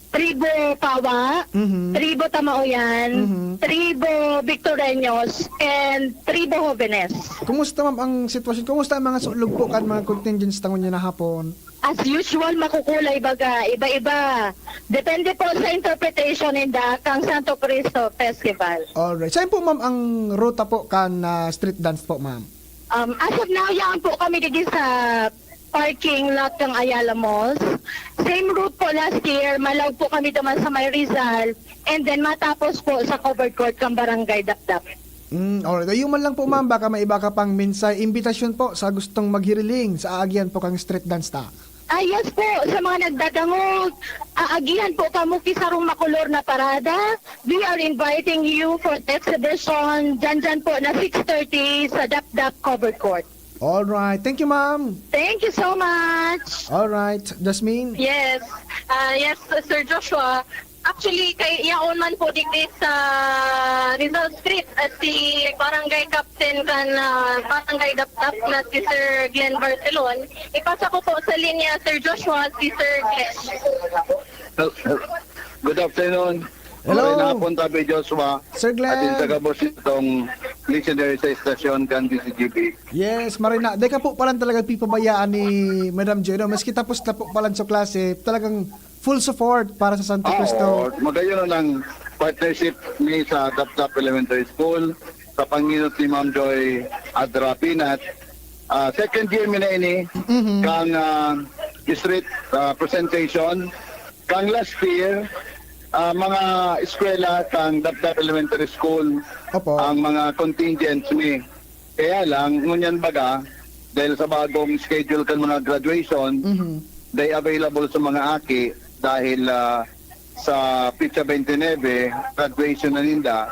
Tribo Pawa, Mhm. Tribo Tamaoyan, Mhm. Tribo Victoreños, and Tribo Jovenes. Kumusta, ma'am, ang sitwasyon? Kumusta ang mga sulog po kan mga contingents tangon niya na hapon? As usual, makukulay baga, iba-iba. Depende po sa interpretation ninda kang Santo Cristo Festival. Alright. Saan po, ma'am, ang ruta po kan ah, street dance po, ma'am? Um, as of now, yan po kami dito sa parking lot ng Ayala Malls. Same route po last year, malaog po kami duman sa may Rizal, and then matapos po sa covered court ng Barangay Dapdap. Mm, alright. Ayun man lang po, ma'am, baka may iba ka pang mensahe, imbitasyon po sa gustong maghiriling sa aagihan po kang street dance ta. Ah, yes po, sa mga nagdadangog, aagihan po kamo ki sarong makulor na parada. We are inviting you for the exhibition, dyan dyan po na six thirty sa Dapdap Covered Court. Alright. Thank you, ma'am. Thank you so much! Alright. Jasmine? Yes. Ah, yes, Sir Joshua. Actually, kay yaon man po digdi sa Rizal Street at si Barangay Captain kan ah, Barangay Dapdap na si Sir Glenn Barcelon. Ipasa ko po sa linya, Sir Joshua, si Sir Glenn. Good afternoon. Hello. Magandang hapon, Tabi Joshua. Sir Glenn. At sa gabos itong listener sa estasyon kan D C G B. Yes, Marina. Di ka po palang talaga pipabayaan ni Madam Joy, no? Maski tapos na po palang sa klase, talagang full support para sa Santo Cristo. Oo, magayon ang partnership ni sa Dapdap Elementary School sa pangenot ni Ma'am Joy Adrapin at ah, second year mi na ini Mhm. kang ah, street ah, presentation. Kang last year, ah, mga eskwela kang Dapdap Elementary School Opo. ang mga contingents mi. Kaya lang, ngunyan baga, dahil sa bagong schedule kan mga graduation, Mhm. they available sa mga aki dahil ah, sa Pitsa twenty-nine, graduation na ninda.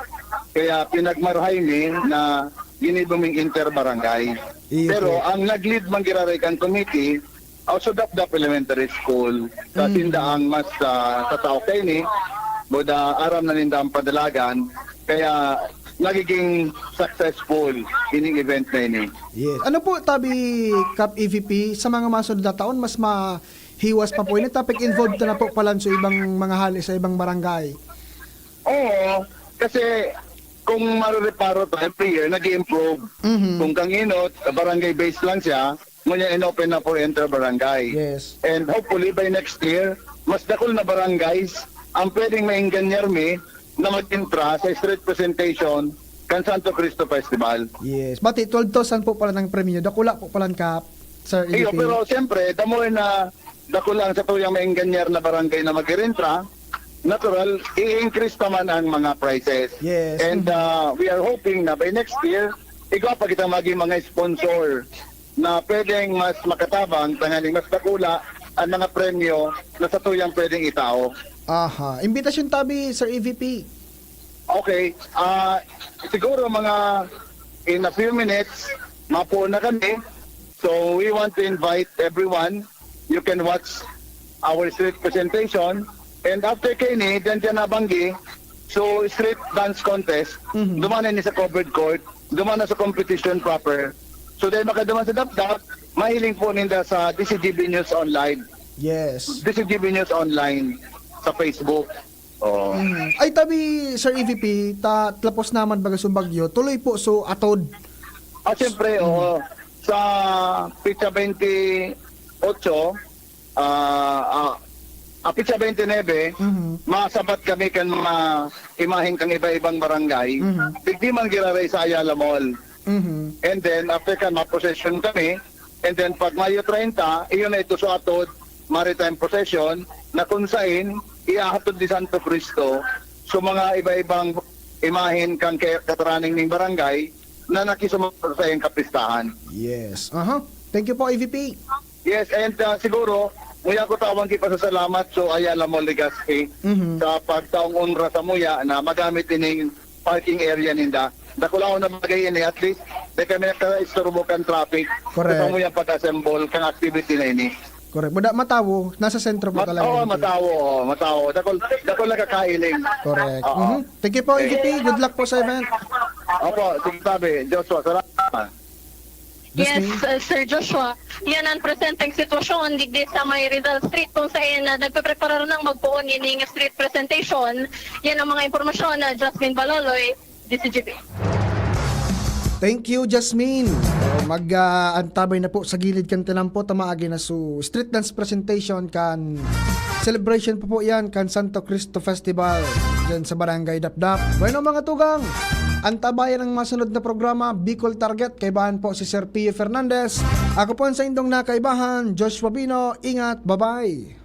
Kaya pinagmarhay mi na ginibo ming inter-barangay. Iyo Pero po. ang nag-lead man giraray kan committee, also Dapdap Elementary School. Sa Mm. tinda ang mas ah, sa tao kaini, buda aram na ninda ang padalagan. Kaya nagiging successful ining event na ini. Yes. Ano po, tabi, Kap E V P, sa mga masunod na taon, mas mahiwas pa po ini, topic involved na po palan sa ibang mga hali, sa ibang barangay. Oo, kasi kung marereparo tayo, every year, nag-improve. Mhm. Kung kanginot, barangay based lang siya, ngunyan in-open na for inter-barangay. Yes. And hopefully, by next year, mas dakul na barangays ang pwedeng maenganyar mi na mag-intra sa street presentation kan Santo Cristo Festival. Yes. Bati, twelve thousand po pala ng premyo. Dakula po pala, Kap, Sir Iyo, E V P. Pero siyempre, the more na dakula ang satuyang maenganyar na barangay na mag-intra, natural, i-increase naman ang mga prices. Yes. And Mhm. uh, we are hoping na by next year, igwa pa kita maging mga sponsor na pwedeng mas makatabang, tanganing mas dakula ang mga premyo na satuyang pwedeng itao. Aha. Imbitasyon, tabi, Sir E V P. Okay. Ah, siguro mga in a few minutes, mapuon na kami. So we want to invite everyone. You can watch our street presentation. And after kaini, diyan diyan nabanggi. So street dance contest. Mhm. Duman na ni sa covered court. Duman na sa competition proper. So dahil makaduman sa Dapdap, mahiling po ninda sa D C G B News Online. Yes. D C G B News Online sa Facebook. Oo. Mhm. Ay, tabi, Sir E V P, ta, tlapos naman baga sa bagyo, tuloy po, so atod. Ah, siyempre, oo. Sa Pitsa twenty-eight, ah, ah, ah, Pitsa twenty-nine, Mhm. masabat kami kan mga imahen kang iba-ibang barangay. Mhm. Digdi man giraray sa Ayala Mall. Mhm. And then, after kan, ma-procession kami. And then, pag Mayo treinta, iyon na ito sa atod, maritime procession, na kung sain, iahatod ni Santo Cristo sa mga iba-ibang imahen kan kay-, kataraning ning barangay na nakisumama sa iyang kapistahan. Yes. Aha. Thank you po, E V P. Yes, and ah, siguro, muya ko tawang kipasasalamat so Ayala Mall Legazpi Mhm. sa pagtaong onra sa muya na magamit ining parking area ninda. Dakulaon na bagay ini, at least, di kami nakaisturbo kan traffic. Correct. Sa muyang pag-assemble, kang activity na ini. Correct. Buda matawo, nasa sentro po Mat- talaga. oo, E V P. matawo, oo, matawo. Dakol, dakol nakakailing. Correct. Oo. Mhm. Thank you po, E V P. Good luck po sa event. Opo, sige, tabi, Joshua, salamat. Yes, Jasmine? uh, Sir Joshua. Yan ang presenteng sitwasyon digdi sa may Rizal Street kung saan uh, nagpeprepara na magpoon ining street presentation. Yan ang mga impormasyon na Jasmine Baloloy, D C G B. Thank you, Jasmine. So, mag, ah, antabay na po sa gilid kan tinampo, tamaagi na su street dance presentation kan celebration po po yan kan Santo Cristo Festival dyan sa Barangay Dapdap. Bueno, mga tugang, antabayan ang masunod na programa, Bicol Target. Kaibahan po si Sir Pio Fernandez. Ako po ang sa indong nakaibahan, Joshua Bino. Ingat, bye-bye.